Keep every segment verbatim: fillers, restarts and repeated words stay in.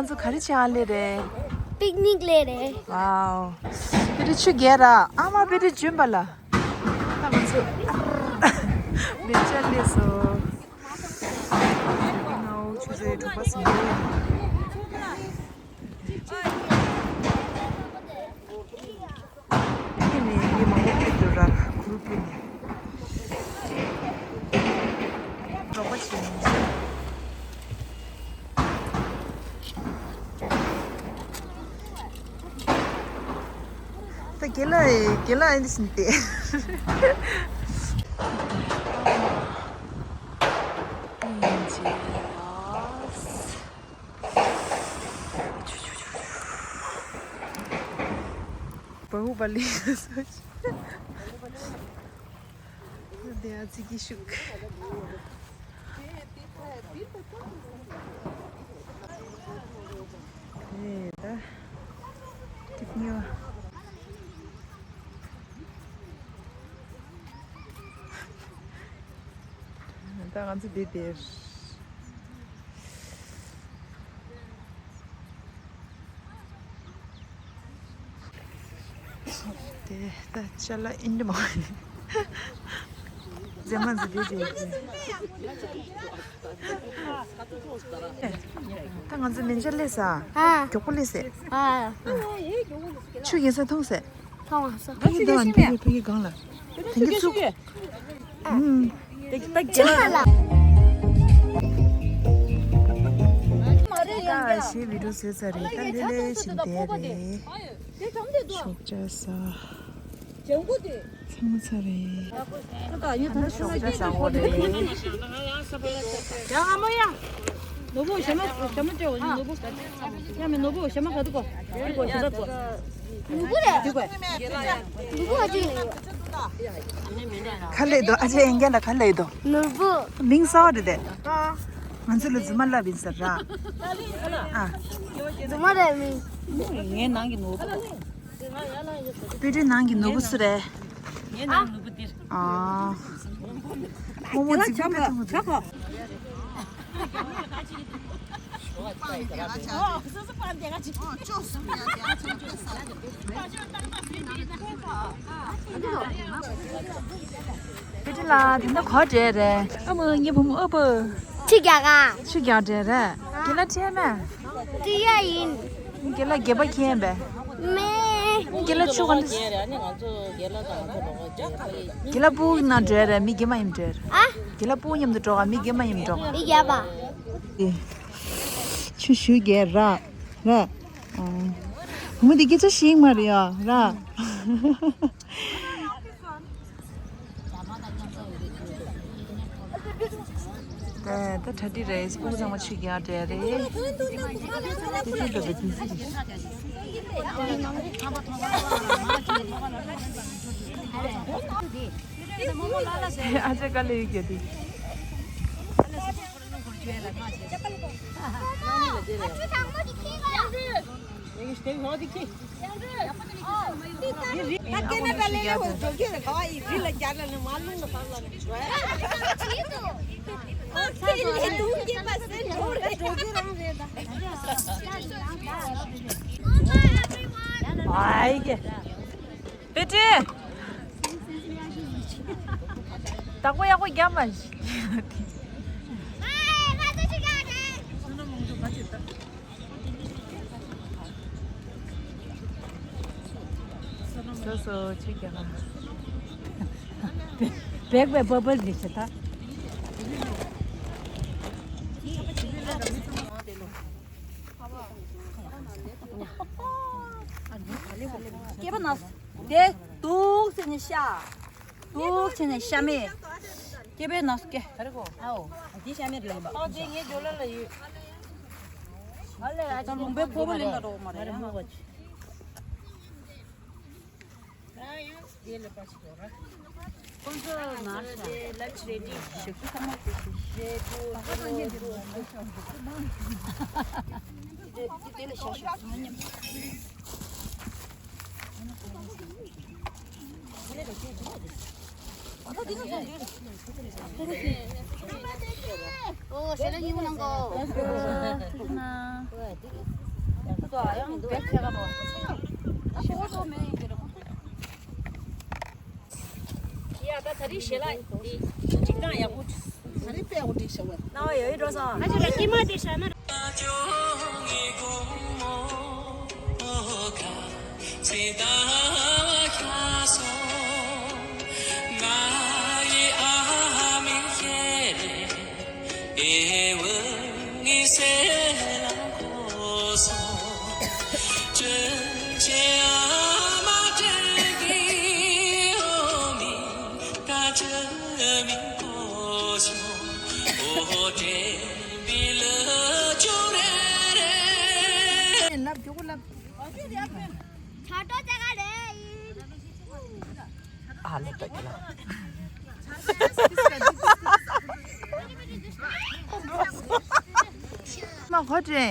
ཚོ་ག་རེ་བྱེད་ཨ་ལེ་རེད། པིག་ནིག་ལེ་རེད། ཝའོ། པི་ཏི་ཆུ་རྒྱས་ར། ཨ་མ་པི་ཏི་འཇུན་པ་ལ། ད་ང་ཚོ་མེ་ལྕེ་ལས་སོ། ང་འོ་ཆུ་ཚོད་དྲུག་པ་ཟིན་རེད། ཕྱི་ནས་མི་མང་པོ་ཕེབས་འདུག་ར། གུ་རུབ་ཕུད་ནས་རོགས་པ་བྱེད་མི་འདུག་ད་དགེ་ལགས་དགེ་ལགས་ཨེ་འདི་ཟིན་ཏེ། བའུ་བ་ལི། དེ་ཨ་ཙི་གི་ཤུག་དེ་ད་ཏིག་ཉོ། ད་ང་ཚོ་འདི་དེར། དེ་ད་ཅ་ལག་ཨིན་དྲ་མ། རྫས་མ་འཛི་དེ་དེ་དེ། ད་ང་ཚོ་མེ་ལྕེ་ལས་ས། ཨ། མགྱོགས་པོ་ལས་ས། ཨ། ཆུ་ཡིན་ས་མཐོང་ས། མཐོང་བ་ས། ཕ་གི་ད་ཕ་གི་ཕ་གི་གང་ལ། ཕ་གི་ཚུགས། ཨ། ད་རྒྱ་ལ། ད་ཞེས་བི་ཌིའོ་བཟོས་ཚར་རེད། ད་ལྷོད་ལྷོད་བྱས་བསྡད་རེད། ཞོགས་ཇ་ཟ། ཚང་མ་ཚར་རེད། ད་ཞོགས་ཇ་ཟ་འོ་རེད། ཡ་ཨ་མ་ཡ། ནོར་བུ་ཞྭ་མོ་ཞྭ་མོ་སྤྲད་འོ་ནོར་བུ། ཡ་མེ་ནོར་བུ་ཞྭ་མོ་ག་དུ་གོ། དེ་གོ་ཞྭ་ཟ་གོ། ནོར་བུ་རེད། དེ་གོ། ནོར་བུ་ཨ་ཅེ། ག་ལེ་དོ་ཨ་ཅེ་ཨེན་རྒྱ་ལ་ག་ལེ་དོ། ནོར་བུ། མིང་གསར་པ་རེད་དེ། ང་ཚོ་ལ་རྫུན་མ་ལབ་ཡིན་ཟེར་ར། ཨ། རྫུན་མ་རེད་མིང་། ངའི་ནང་གི་ནོར་བུ། པི་ཏི་ནང་གི་ནོར་བུ་སུ་རེད། ངའི་ནང་ནོར་བུ་འདིར། ཨ། རྨོ་མོ་རྫིག་པོ་དཔེ་ཐུང་བ་འདུག་པི་ཏི་ལ་དེ་འདྲ་གོ་བྲེལ་རེད། ཨ་མ་ངའི་བུ་མོ་ཨ་ཕ། ཆུ་རྒྱག་ག་ཆུ་རྒྱག་འདྲ་རེད། དགེ་ལགས་ཁྲེལ་མེད། ཀྲི་ཡ་ཡིན། དགེ་ལགས་སྒལ་པ་ཁེངས་པས། མེ། དགེ་ལགས་ཆུ་ག་འདྲ། དགེ་ལགས་སྤུ་གུ་ནང་འགྲོ་ཡ་རེད། མི་དགེ་མ་ཡིན་འགྲོ་ཡ་རེད། ཨ། དགེ་ལགས་སྤུ་གུ་མཉམ་དུ་འགྲོ་ག་མི་དགེ་མ་ཡིན་འགྲོ་ག་མི་རྒྱག་པ། ཆུ་ཞུ་རྒྱག་ར་ར། བུ་མོ་འདི་སྐད་ཆ་ཤེས་མ་རེད་ཡ་ར། ད་ད་གྲ་སྒྲིག་རེད། སྤུ་གུ་ཚང་མ་ཆུ་རྒྱག་འགྲོ་ཡ་རེད། དེ་དེ་འགྲོ་བའི་དུས་ཚོད་རེད། ཨ་ཅག་དཀའ་ལས་ཡོད་ཀྱི་འདུག་བེ་ཏྲེ། བདག་པོ་ཡག་པོ་རྒྱབ་མ་ཤེས། སོ་སོ་ཆུ་རྒྱག་ག་བེག་པའི་བབ་པ་རེད་ཤག་ད། སྐེད་པ་ན། དེ་འདུག་སེ་ནས་ཤ། འདུག་སེ་ནས་ཤ་མེད། སྐེད་པའི་ནང་སྐེ། ག་རེ་གོ། ཨའོ། འདི་ཤ་མེད་རེད་ལབ་པ། ཨོ་དེ་ངའི་ཇོ་ལ་ལ་ཡོད། ད་ལུང་པའི་ཕོར་པ་ལེན་ག་འགྲོ་གི་མ་རེད། ཡང་། དེ་ལ་པ་ཞིག་འགྲོ་ར། ཁོང་ཚོ་ན་ཤ། ལན་ཆི་རེ་ཌི། ཞབས་ཞུ་ཚང་མ་ཞུ་ཞུ། ཞེ་པོ། དེ་དེ་ལ་ཤ་ཞུ་ང་མཉམ། ཨོ་ཞལ་ལག་ཉིན་མོ་གནང་གོ། ཨོ་ཞལ་ལག་ཉིན་མོ་གནང་། ཡང་བེད་ཁྱད་ག་ནོ། ཡ་ད་ད་རིང་ཞལ་ལག་འདི་སྒྲིག་སྟངས་ཡག་པོ། ད་རིང་དཔེ་ཡག་པོ་སྒྲིག་ཤག་པ། སྣང་བ་ཡོད་ཡོད་འགྲོ་སོང་། ང་ཚོ་ལ་སྐྱེས་མ་འདི་ཤ་ན། ལབ་མགྱོགས་པོ་ལབ། ཆ་ཏོ་ཅ་ག་རེད། ཨ་ལ་ད་ཀི་ལ། མ་ཧོ་ཏྲེ།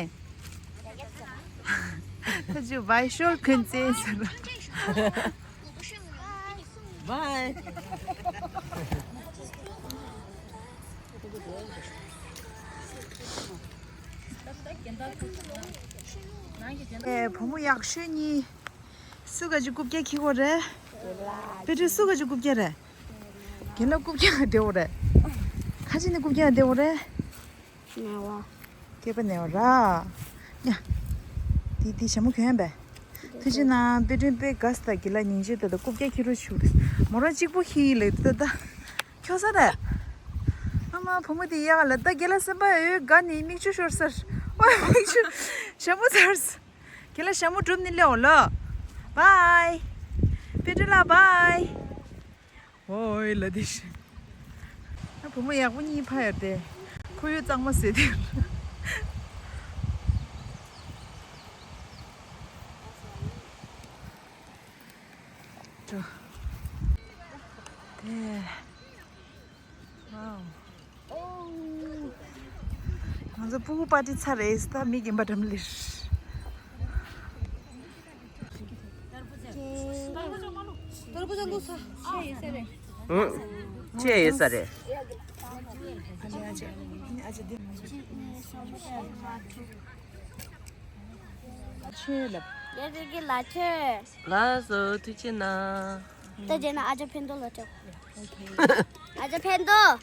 ཁ་ཅུ་བའི་ཤོར་ཁན་ཙེ་ཟེར། བའི། ཨེ་བུ་མོ་ཡག་ཤོས་གཉིས། སུ་ག་ཅིག་རྐུབ་བཀྱག་འཁྱེར་གོ་རེད། དཔེ་ཁྲིད་སུ་ག་ཅིག་རྐུབ་བཀྱག་རེད། རྒན་ལགས་རྐུབ་བཀྱག་བདེ་བོ་རེད། ཁ་ཅིག་ནི་རྐུབ་བཀྱག་བདེ་བོ་རེད། ནེ་བ། སྐེད་པ་ནེ་བ་ར། ཉ། དེ་དེ་ཞྭ་མོ་གྱོན་པས། དེ་ཅི་ན་དཔེ་སྐྲུན་དཔེ་དགའ་སྟ་གི་ལ་སྙིང་རྗེ་ད་ད་རྐུབ་བཀྱག་འཁྱེར་རོ་ཆུ་རེད། མོ་རང་གཅིག་པོ་ཧི་ལེ་ད་ད། ཁྱོ་ས་རེད། ཨ་མ་བུ་མོ་དེ་ཡག་ལ་ད་རྒན་ལགས་སེམས་པ་ཡོད་དགའ་ནི་མིག་ཆུ་ཤོར་སར། ཨོ་མིག་ཆུ། ཞྭ་མོ་ཚར། ཁྱེད་ལ་ཞྭ་མོ་སྒྲུབ་ནི་སླེའོ་ལོ། བའི། པེ་ཏྲི་ལ་བའི། ཨོའི་ལ་དི་ཤི། ཨ་བུ་མོ་ཡག་པོ་གཉིས་ཕ་ཡོད་དེ། ཁོ་ཡོད་གཙང་མ་ཟེར་དེ། འགྲོ། དེ། ཝའོ། ང་ཚོ་ཕྲུ་གུ་པར་ཊི་ཚར་རེད། ད་མི་རྒན་པ་འགྲམ་ལིར། ཆེ་ཡོད་ས་རེད། ཆེ་ལབ། ཡ་གི་གི་ལ་ཆེ། ལགས་སོ། ཐུགས་རྗེ་གནང་། ད་རྗེས་ན་ཨ་ཅག་ཕན་ཐོགས་ལ་ཆོག་ཨ་ཅག་ཕན་ཐོགས།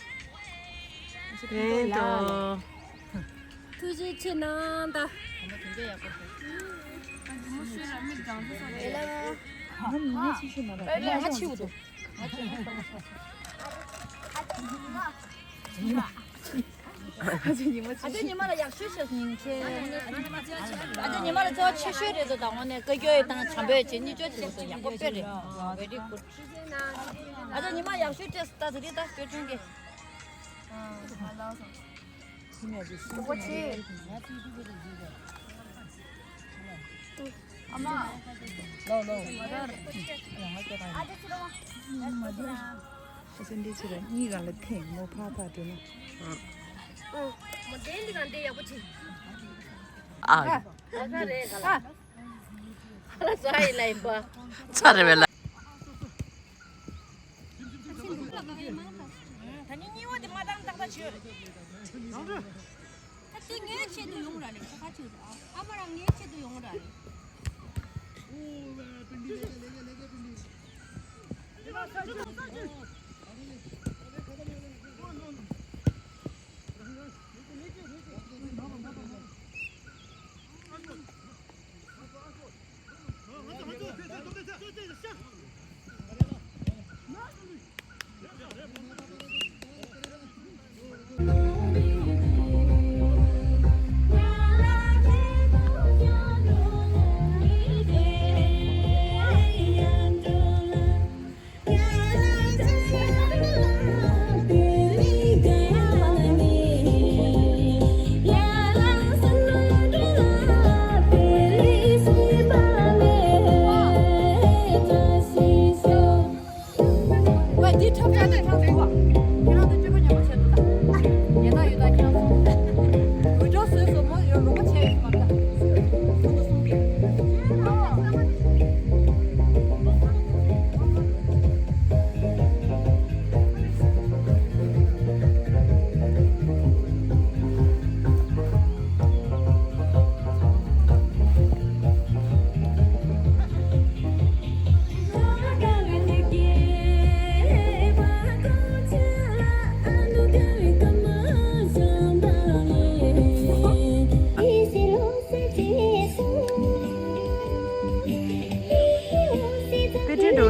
ཕན་ཐོགས། ཐུགས་རྗེ་ཆེ་གནང་ད། ང་མི་ང་ཆི་ཤི་མ་ར། ང་ཆི་འུ་ཐུ། ཨ་ཅག་ཉི་མ་ལ་ཡག་ཤོས་ཤོས་སྙིང་རྗེ། ཨ་ཅག་ཉི་མ་ལ་བརྩེ་བ་ཆེ་ཤོས་རེད་འདུག་ད་དངོས་གནས་བཀའ་བཀྱོན་དང་བྱམས་པོ་བྱེད་གཉིས་ཆོས་བྱེད་སོ་ཡག་པོ་དཔེ་རེད། Very good། ཨ་ཅག་ཉི་མ་ཡག་ཤོས་སྤྲད་སོང་ད་དེ་རིང་ད་བཀའ་དྲིན་གྱིས། ཨ་མ། ལོ་ལོ། ཨ་ཅག་ཕྱི་རོ། ཨ་ཅག་འདི་ཕྱི་རོ་གཉིས་གང་ལ་ཐེངས་མོ་ཕ་ཕ་འགྲོ་ན། ཨ། མོ་དེ་འདི་གང་འདི་ཡག་པོ་བྱེད། ཨ། ཨ་ཁ་རེད་ག་ལ། ཨ་ལ་ས་ཡི་ལ་ཡིན་པ། ཚ་རེ་བེ་ལ། ད་ནི་གཉིས་པ་དེ་མ་བཏང་ཏག་ཏག་བྱོས་རེད། ད་དེ་ངའི་ཆེད་དུ་ཡོང་ར་རེད། ཁ་ཁ་ཆུ་རེད། ཨ་མ་རང་ངའི་ཆེད་དུ་ཡོང་ར་རེད།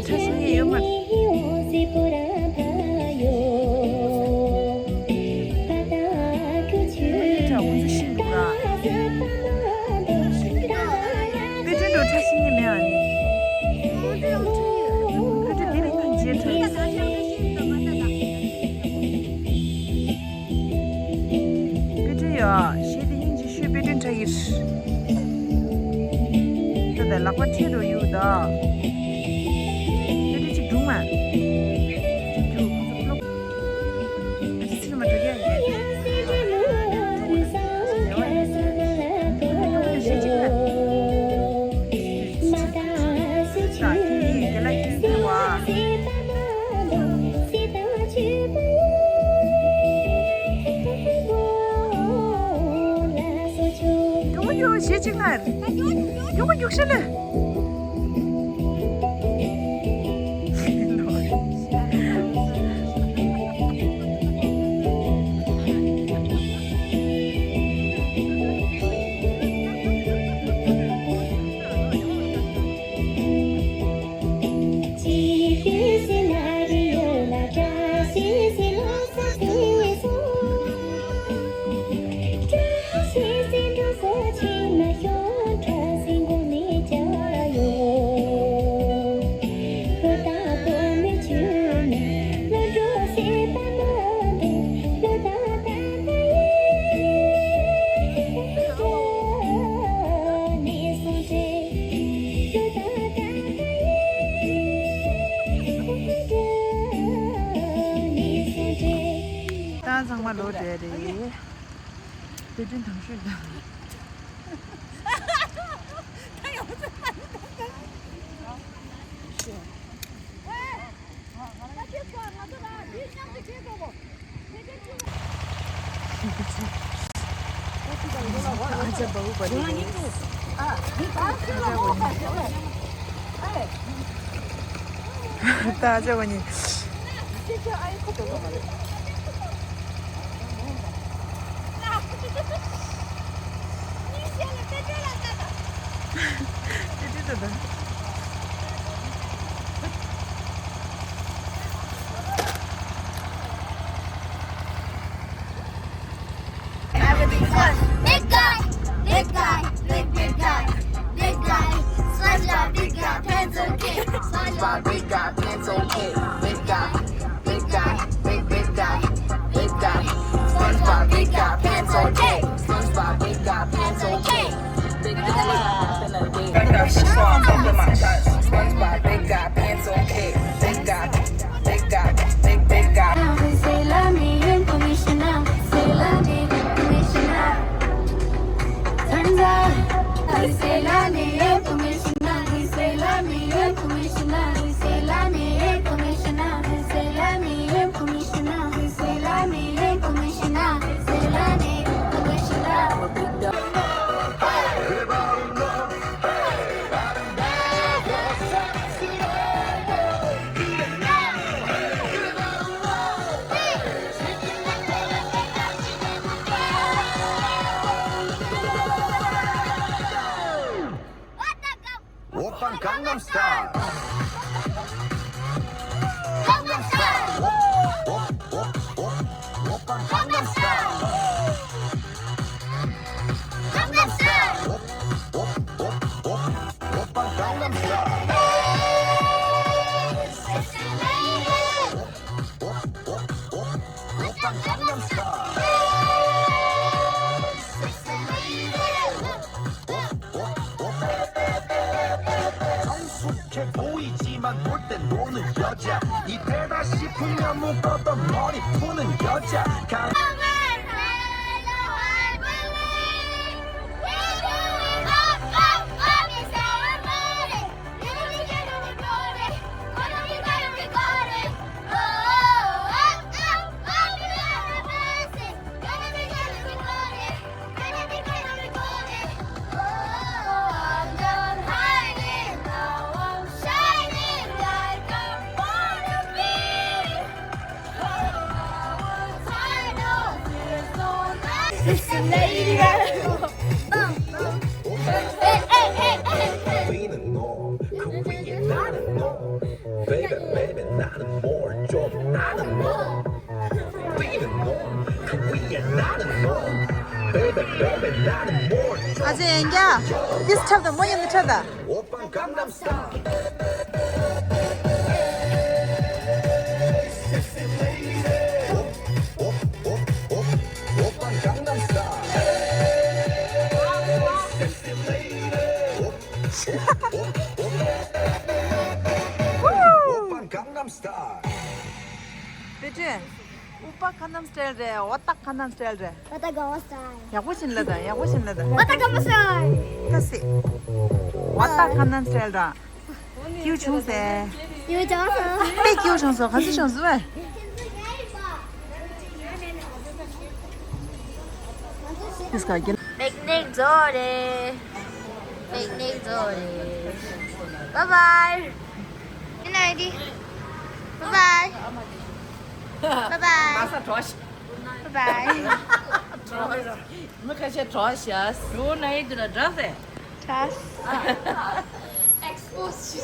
ཁྲ་ཤིང་ཡོད་མ་རེད། དཔེ་སྟོན་ཁྲ་ཁོང་ཚོ་ཤིང་འདུག་ར། དཔེ་སྟོན་འགྲོ་ཁྲ་ཤིང་ཡིན་མེད་ཨ་ནི། དཔེ་སྟོན་འདི་ལ་སྙིང་རྗེ་ཁྲ་ཡོད། དཔེ་སྟོན་ཡོད་ཞེས་དེ་སྙིང་རྗེ། ཤོད་པའི་དྲིན་ཕྲ་ཡིར། ད་ལྟ་ལག་པ་ཁྲིད་འགྲོ་ཡུག་ད། དེ་དུས་ཅིག་སྒྲུང་མ། ཅིག་རྒྱུག་ཁོང་ཚོ་ཀློག་ཨ་ཅེ་ཚིག་མ་འགྲོ་གི་ཡ་ཡིན། ད་ཁྱི་ཡིས་རྒན་ལགས་ཁྱི་ཡིས་བ། མགྱོགས་པོ་མགྱོགས་པོ་གཞས་གཅིག་ལ། མགྱོགས་པོ་མགྱོགས་ཤ་ལེ། ད་ཚང་མ་ལོག་བསྡད་རེད། དཔེ་སྟོན་དང་ཤོས་དང་། ད་ཅག་གོ་ནི། Big guy, big guy, big, big guy, big guy. SpongeBob, big guy, pencil kid. SpongeBob, big guy, pencil kid. Big guy, big guy, big, big guy, big guy. SpongeBob, big guy, pencil kid. SpongeBob, big guy, pencil kid. Big guy, SpongeBob, big guy, pencil kid. Big guy. Big guy, big, big guy. Say love me information now. Say love me information now. Turns out, say love me information now. Say love me information now. Say love me information now. Say love me information now. Say love me information now. Say love me information now. 오빤 강남스타일. 강남스타일. 오빤 강남스타일. 강남스타일. 오빤 강남스타일. 오빤 강남스타일. 성숙해 보이지만 볼 땐 노는 여자. 이때다 싶으면 묶었던 머리 푸는 여자. 가- ཨ་ཅེ་ཡན་རྒྱ། ཏིས་འཁྲབ་དང་མོ་ཡིན་ནི་འཁྲབ་དང་། བེ་ཏྲེ། ཨུ་པ་ཁ་ནམ་སི་ཊལ་རེད། ཝ་ཏག་ཁ་ནམ་སི་ཊལ་རེད། ཝ་ཏག་ག་མ་སི་ཊལ། ཡག་པོ་བྱིན་ལ་དང་། ཡག་པོ་བྱིན་ལ་དང་། ཝ་ཏག་ག་མ་སི་ཊལ། ད་སི། ཝ་ཏག་ཁ་ནམ་སི་ཊལ་ར། སྐྱིད་བྱུང་སེ། སྐྱིད་བྱུང་སོང་། དཔེ་སྐྱིད་བྱུང་སོང་། ག་ཚོད་བྱུང་སོང་བས། ཏིས་ཀ་གི། པིག་ནིག་རྫོགས་རེད། པིག་ནིག་རྫོགས་རེད། Bye bye. Good night. Bye bye. Bye bye. མ་ས་གྲོགས་ཤིག Bye bye. གྲོགས་ཤིག་མི་ཁ་ཤས་གྲོགས་ཤིག་འགྲོ་ན་ཡིན་དུ་ན་འདྲ་ཟེ། ཏྲས། Expose.